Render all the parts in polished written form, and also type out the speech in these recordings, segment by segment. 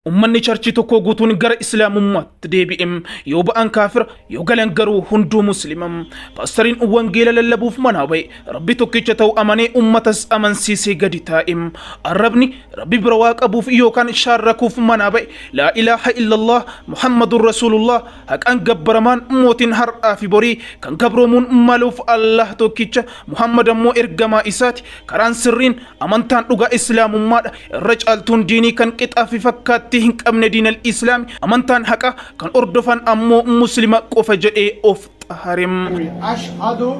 Ummanni charchii tokkoo guutuun gara Islaamummaatti deebi'e. Yoo ba'an kaafira, yoo galan garuu hunduu Muslima. Paastariin wangeela lallabuuf manaa ba'e. Rabbi tokkicha ta'uu amanee ummatas amansiisee gadi taa'e. Arrabni Rabbi bira waa qabuuf yookaan shaarrakuuf manaa ba'e. Laa ilaaha illallah Muhammadun Rasuulullah haqaan gabbaramaan mootiin har'aa fi borii kan gabroomuun maluuf Allah tokkicha Muhammad ammoo ergamaa isaati. Karaan sirriin Amantaan dhugaa Islaamummaadha. Irra caaltuun diinii kan qixaa fi fakkaattii hin qabne diinal Islaami. Amantaan haqaa kan hordofan ammoo Muslima qofa jedhee of xahare. Ashhadu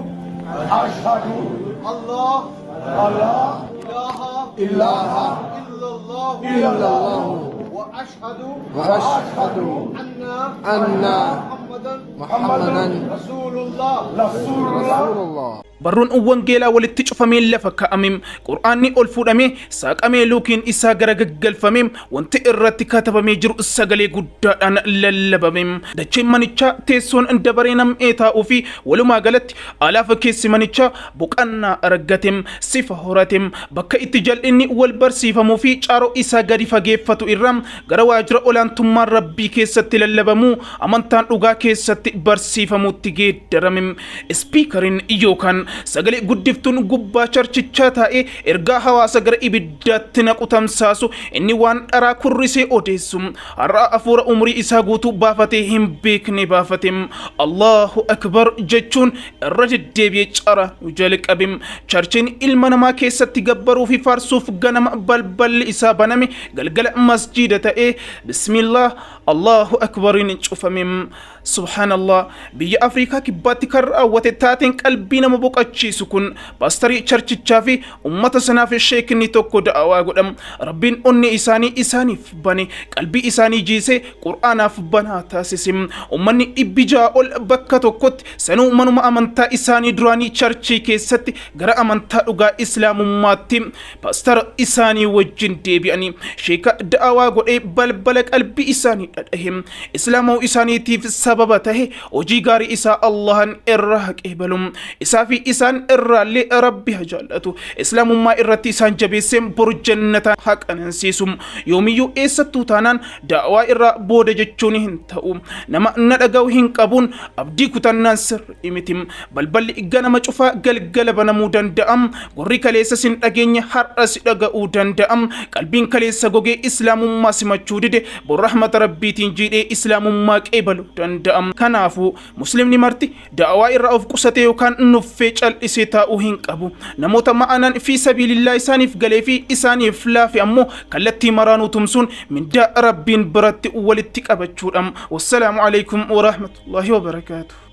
Ashhadu Allah Allah ilaha ilaha illallahu illallahu wa ashhadu wa ashhadu anna anna Muhammadan Muhammadan Rasulullah. Rasulullah. Rasulullah. Barruun Wangeelaa walitti cufamee lafa kaa'ame. Qur'aanni ol fuudhamee saaqamee luukiin isaa gara gaggalfame. Wanti irratti katabamee jiru sagalee guddaadhaan lallabame. Dacheen manichaa teessoon dabaree nam'ee taa'uu fi walumaa galatti alaafa keessi manichaa boqannaa argate. Sifa horate. Bakka itti jal'inni wal barsiifamuu fi caaroo isaa gadi fageeffatu irraa gara waajjira olaantummaan Rabbii keessatti lallabamuu amantaan dhugaa keessatti barsiifamuutti geeddarame. Ispiikariin yookaan sagalee guddiftuun gubbaa charchichaa taa'ee ergaa hawaasa gara ibiddaatti naqu tamsaasu inni waan dharaa kurrisee odeessu har'a hafuura umurii isaa guutuu baafatee hin beekne baafate. Allahu Akbar jechuun irra deddeebi'ee cara jalqabe. Charchiin ilma namaa keessatti gabbaruu fi faarsuuf ganama balballi isaa baname galgala masjiida ta'ee bismillah Allahu Akbariin cufame. Subhaanallah biyya Afrikaa kibbaatti kan raawwate taateen qalbii nama boqachiisu kun paastarii charchichaa fi ummata sanaaf sheekni tokko da'awaa godha. Rabbiin onnee isaanii isaaniif bane qalbii isaanii jiisee qur'aanaaf banaa taasise. Ummanni 600 ol bakka tokkotti sanuu manuma amantaa isaanii duraanii charchii keessatti gara amantaa dhugaa islaamummaatti Paastara isaanii wajjin deebi'anii sheeka da'awaa godhee balbala qalbii isaanii dhadhahe. Islaama'uu isaaniitiif sababa tahe hojii gaarii isaa Allahan irraa haa qeebalu. Isaa fi isaan irraallee Rabbi haa jaallatu. Islaamummaa irratti isaan jabeessee boru jannataan haa qanansiisu. Yoomiyyuu eessattuu taanaan da'awaa irraa booda jechuun hin ta'u. Nama na dhaga'u hin qabuun abdii kutannaan sirrii miti. Balballi ganama cufaa galgala banamuu danda'a. Gurri kaleessa sin dhageenye har'a si dhaga'uu danda'a. Qalbiin kaleessa gogee islaamummaa simachuu dide bor rahmata rabbiitiin jiidhee islaamummaa qeebaluu danda'a. Kanaafuu muslimni marti da'awaa irraa of qusatee yookaan nuffee cal'isee taa'uu hin qabu. Namoota ma'anaan fi sabiilillaa isaaniif galee fi isaaniif laafe ammoo kallattii maraanuu tumsuun mindaa rabbiin biratti walitti qabachuudha. Wassalaamu alaikum warahmatullahi wabarakaatuh.